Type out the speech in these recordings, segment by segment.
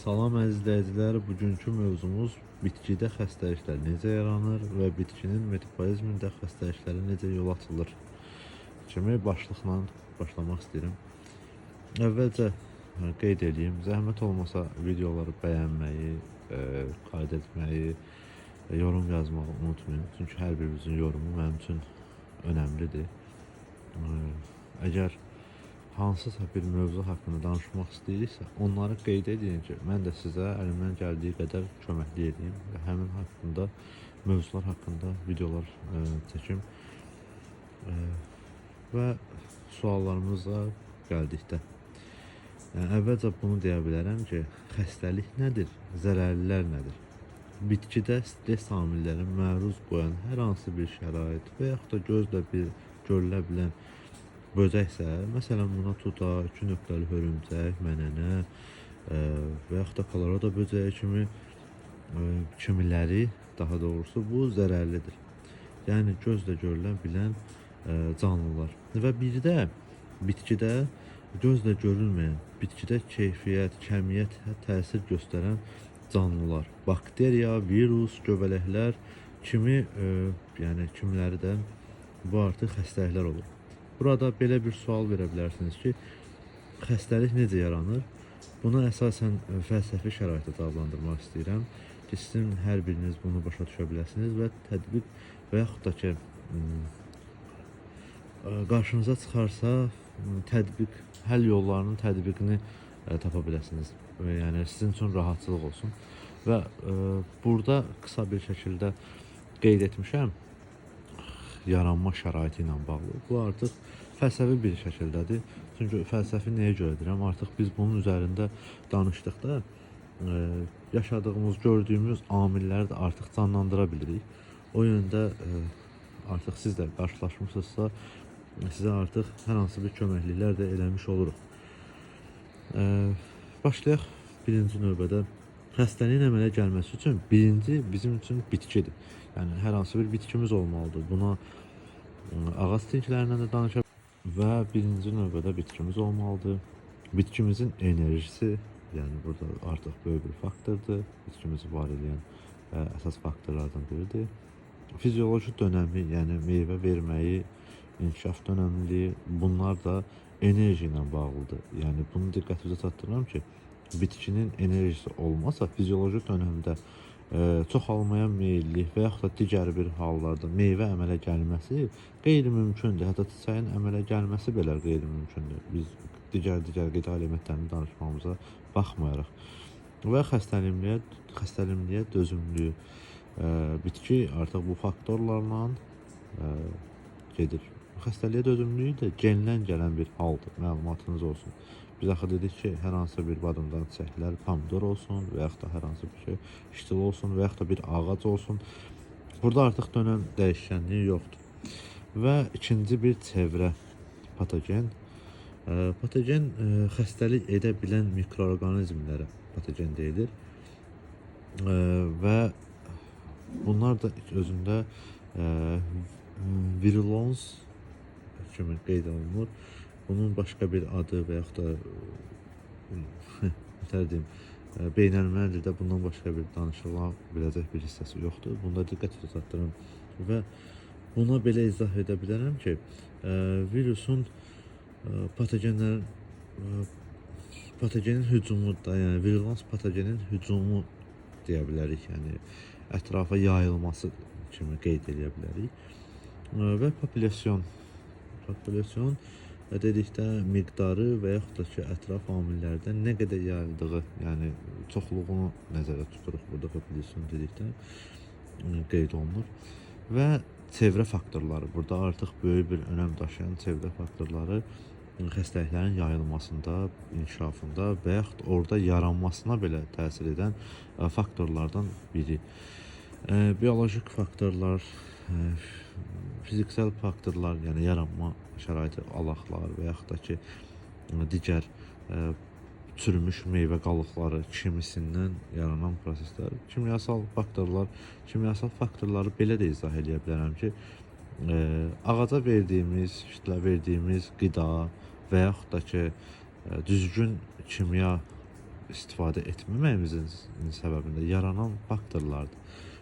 Salam əziz izləyicilər, bugünkü mövzumuz bitkidə xəstəliklər necə yaranır və bitkinin metabolizmində xəstəliklərə necə yol açılır kimi başlıqla başlamaq istəyirəm. Əvvəlcə qeyd eləyim, zəhmət olmasa videoları bəyənməyi, qayd etməyi, yorum yazmağı unutmayın. Çünki hər birinizin yorumu mənim üçün önəmlidir. Əgər hansısa bir mövzu haqqında danışmaq istəyiriksə, onları qeyd edin ki, mən də sizə əlimdən gəldiyi qədər köməklik edeyim və həmin haqqında mövzular haqqında videolar çəkim. Və suallarımıza gəldikdə, yəni, əvvəlcə bunu deyə bilərəm ki, xəstəlik nədir, zərərlilər nədir? Bitkidə stres amilləri məruz qoyan hər hansı bir şərait və yaxud da gözlə bir görülə bilən böcəksə, məsələn buna tuta, iki nöqtəli hörümçək, mənənə və yaxud da kolorado böcəyi kimi kimiləri, daha doğrusu bu zərərlidir. Yəni gözlə görülən bilən canlılar. Və bir də bitkidə gözlə görünməyən, bitkidə keyfiyyət, kəmiyyət təsir göstərən canlılar, bakteriya, virus, göbələklər kimi, yəni kimiləri də bu artıq xəstəliklər olur. Burada belə bir sual verə bilərsiniz ki, xəstəlik necə yaranır? Buna əsasən fəlsəfi şəraitdə cavablandırmaq istəyirəm ki, sizin hər biriniz bunu başa düşə biləsiniz və tətbiq və yaxud da ki, qarşınıza çıxarsa tətbiq, həll yollarının tətbiqini tapa biləsiniz. Yəni sizin üçün rahatçılıq olsun. Və burada qısa bir şəkildə qeyd etmişəm yaranma şəraiti ilə bağlı. Bu artıq fəlsəfi bir şəkildədir. Çünki fəlsəfi nəyə görə deyirəm? Artıq biz bunun üzərində danışdıqda yaşadığımız, gördüyümüz amilləri də artıq canlandıra bilirik. O yöndə artıq siz də qarşılaşmısınızsa, sizə artıq hər hansı bir köməkliklər də eləmiş oluruq. Başlayaq birinci növbədə. Xəstəliyin əmələ gəlməsi üçün birinci bizim üçün bitkidir. Yəni hər hansı bir bitkimiz olmalıdır. Buna ağac tinklərindən də danışa və birinci növbədə bitkimiz olmalıdır. Bitkimizin enerjisi, yəni burada artıq böyük bir faktordur. Bitkimizi var eləyən əsas faktorlardan biridir. Fizioloji dönəmi, yəni meyvə verməyi, inkişaf dönəmliliyi, bunlar da enerji ilə bağlıdır. Yəni bunu diqqətinizə çatdırıram ki, bitkinin enerjisi olmasa fizioloji dönəmdə çoxalmaya meyillik və yaxud da digər bir hallarda meyvə əmələ gəlməsi qeyri-mümkündür. Hətta çiçəyin əmələ gəlməsi belə qeyri-mümkündür. Biz digər qida elementlərini danışmamıza baxmayaraq. Və xəstəlimliyə dözümlü bitki artıq bu faktorlarla gedir. Xəstəliyə dözümlülüyü də gendən gələn bir haldır, məlumatınız olsun. Biz axı dedik ki, hər hansı bir badımdan çiçəklər, pomidor olsun və yaxud da hər hansı bir şey ştil olsun və yaxud da bir ağac olsun. Burada artıq dönəm dəyişkənliyi yoxdur. Və ikinci bir çevrə patogen. Patogen xəstəlik edə bilən mikroorqanizmlərə patogen deyilir. Və bunlar da özündə virulons kimi qeyd olunur. Bunun başqa bir adı və yaxud da nətər deyim, beynəlmiləl dildə bundan başqa bir danışıla biləcək bir hissəsi yoxdur. Bunda diqqət çatdırım və buna belə izah edə bilərəm ki, virusun patogenlərin patogenin hücumu da, yəni virulans patogenin hücumu deyə bilərik, yəni ətrafa yayılması kimi qeyd eləyə bilərik. Və populyasyon dedikdə miqdarı və yaxud da ki, ətraf amillərdən nə qədər yayıldığı, yəni çoxluğunu nəzərdə tuturuq burada populyasyon dedikdə qeyd olunur. Və çevrə faktorları, burada artıq böyük bir önəm daşıyan çevrə faktorları xəstəliklərin yayılmasında, inkişafında və yaxud orada yaranmasına belə təsir edən faktorlardan biri. Biolojik faktorlar, fiziksel faktorlar, yəni yaranma şəraiti, alaqlar və yaxud da ki, digər çürümüş meyvə qalıqları kimisindən yaranan proseslər, kimyasal faktorlar, kimyasal faktorları belə də izah eləyə bilərəm ki, ağaca verdiyimiz, şitlə verdiyimiz qida və yaxud da ki, düzgün kimya istifadə etməməyimizin səbəbində yaranan faktorlardır.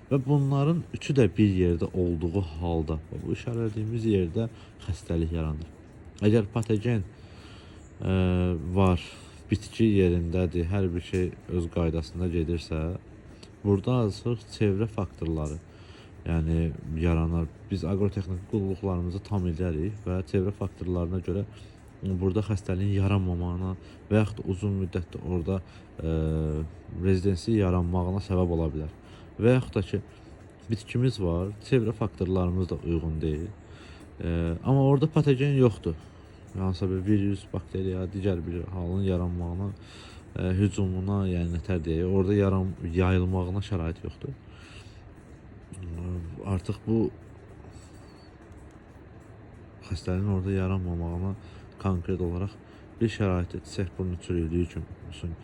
Və bunların üçü də bir yerdə olduğu halda, bu işarələdiyimiz yerdə xəstəlik yaranır. Əgər patogen var, bitki yerindədir, hər bir şey öz qaydasında gedirsə, burada artıq çevrə faktorları, yəni yaranar. Biz aqrotexniki qulluqlarımızı tam edərik və çevrə faktorlarına görə burada xəstəliyin yaranmamağına və yaxud da uzun müddətdə orada rezidensi yaranmağına səbəb ola bilər. Və yaxud da ki, bitkimiz var, çevrə faktorlarımız da uyğun deyil. Amma orada patogen yoxdur. Hansısa bir virus, bakteriya, digər bir halın yaranmağına, hücumuna, yəni nətər deyək, orada yayılmağına şərait yoxdur. Artıq bu xəstəliyin orada yaranmamağına konkret olaraq bir şəraiti, çiçək burnu çürüklüyü kimi, məsələn,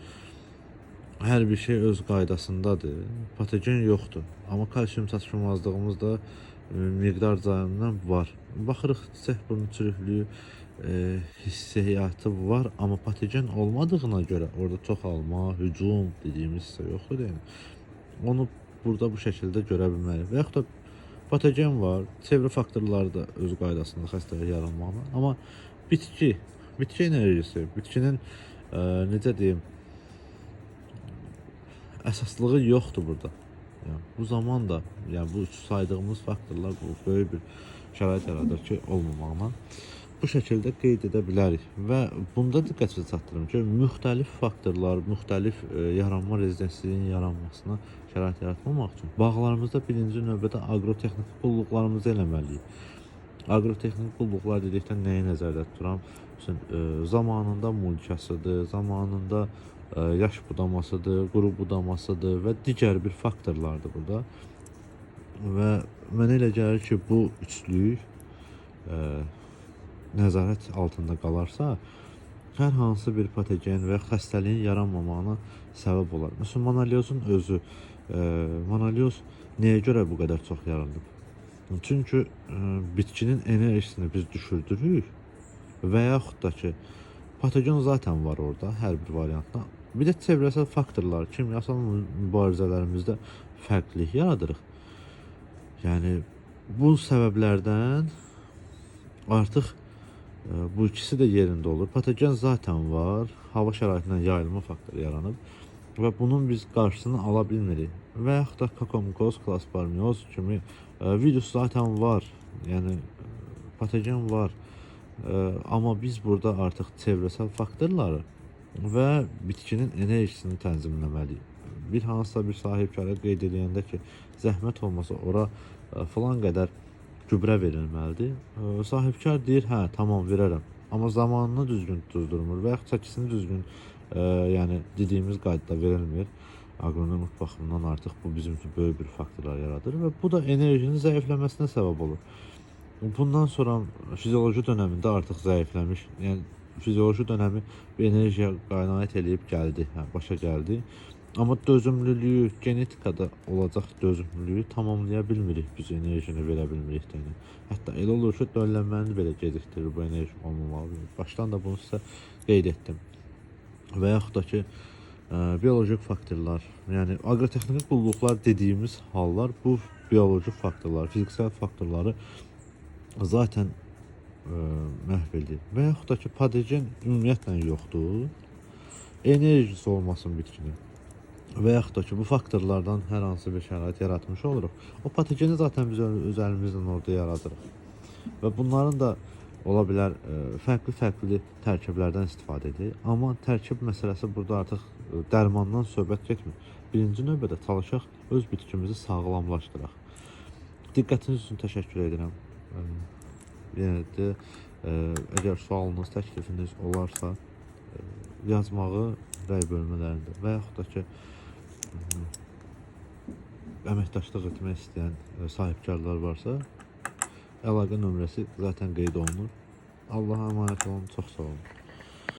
hər bir şey öz qaydasındadır. Patogen yoxdur. Amma kalsium çatışmazlığımız da miqdar cəhətindən var. Baxırıq, çiçək burnu çürüklüyü hissiyatı var, amma patogen olmadığına görə orada çoxalma, hücum dediyimiz hissə yoxdur. Yəni onu burada bu şəkildə görə bilmərik. Və yaxud da patogen var, çevrə faktorları da öz qaydasında xəstəlik yaranmağına, amma bitki enerjisi, bitkinin necə deyim, əsaslığı yoxdur burada. Yəni, bu zaman da, yəni bu saydığımız faktorlar bu böyük bir şərait yaradır ki, olmamağına. Bu şəkildə qeyd edə bilərik və bunda diqqətinizi çatdırım ki, müxtəlif faktorlar, müxtəlif yaranma rezidensliyinin yaranmasına şərait yaratmamaq üçün bağlarımızda birinci növbədə aqrotexniki qulluqlarımızı eləməliyik. Aqrotexniki qulluqlar dedikdə nəyi nəzərdə tuturam? Məsələn, zamanında mulçasıdır, zamanında yaş budamasıdır, quru budamasıdır və digər bir faktorlardır burada. Və mənə elə gəlir ki, bu üçlük nəzarət altında qalarsa, hər hansı bir patogen və xəstəliyin yaranmamağına səbəb olar. Məsələn, monoliozun özü, monolioz nəyə görə bu qədər çox yaranıb? Çünki bitkinin enerjisini biz düşürdürük və yaxud da ki, patogen zaten var orada hər bir variantda. Bir də çevrəsəl faktorlar, kimyasal mübarizələrimizdə fərqlilik yaradırıq. Yəni, bu səbəblərdən artıq bu ikisi də yerində olur. Patogen zaten var, hava şəraitindən yayılma faktoru yaranıb və bunun biz qarşısını ala bilmirik. Və yaxud da kakomikoz, klasparmioz kimi virus zaten var, yəni patogen var. Amma biz burada artıq çevrəsəl faktorları və bitkinin enerjisini tənzimləməliyik. Bir hansısa bir sahibkara qeyd eləyəndə ki, zəhmət olmasa ora filan qədər gübrə verilməlidir. Sahibkar deyir, hə, tamam verərəm. Amma zamanını düzgün tuzdurmur və yaxud çəkisini düzgün, yəni dediyimiz qaydada verilmir. Aqronomik baxımdan artıq bu bizim üçün böyük bir faktorlar yaradır və bu da enerjinin zəifləməsinə səbəb olur. Bundan sonra fizioloji dönəmində artıq zəifləmiş, yəni fizioloji dönəmi bir enerjiyə qənaət eləyib gəldi, hə, başa gəldi. Amma dözümlülüyü, genetikada olacaq dözümlülüyü tamamlaya bilmirik, biz enerjini verə bilmirik də. Yəni. Hətta elə olur ki, döllənməni belə gecikdirir bu enerji olmamalı. Başdan da bunu sizə qeyd etdim. Və yaxud da ki, bioloji faktorlar, yəni aqrotexniki qulluqlar dediyimiz hallar bu bioloji faktorlar, fiziksel faktorları zaten məhv edir. Və yaxud da ki, patogen ümumiyyətlə yoxdur, enerjisi olmasın bitkinin. Və yaxud da ki, bu faktorlardan hər hansı bir şərait yaratmış oluruq. O patogeni zaten biz öz əlimizlə orada yaradırıq. Və bunların da ola bilər fərqli-fərqli tərkiblərdən istifadə edirik. Amma tərkib məsələsi burada artıq dərmandan söhbət getmir. Birinci növbədə çalışaq öz bitkimizi sağlamlaşdıraq. Diqqətiniz üçün təşəkkür edirəm. Yenə də əgər sualınız, təklifiniz olarsa yazmağı rəy bölmələrində və yaxud da ki, əməkdaşlıq etmək istəyən sahibkarlar varsa, əlaqə nömrəsi zaten qeyd olunur. Allaha əmanət olun, çox sağ olun.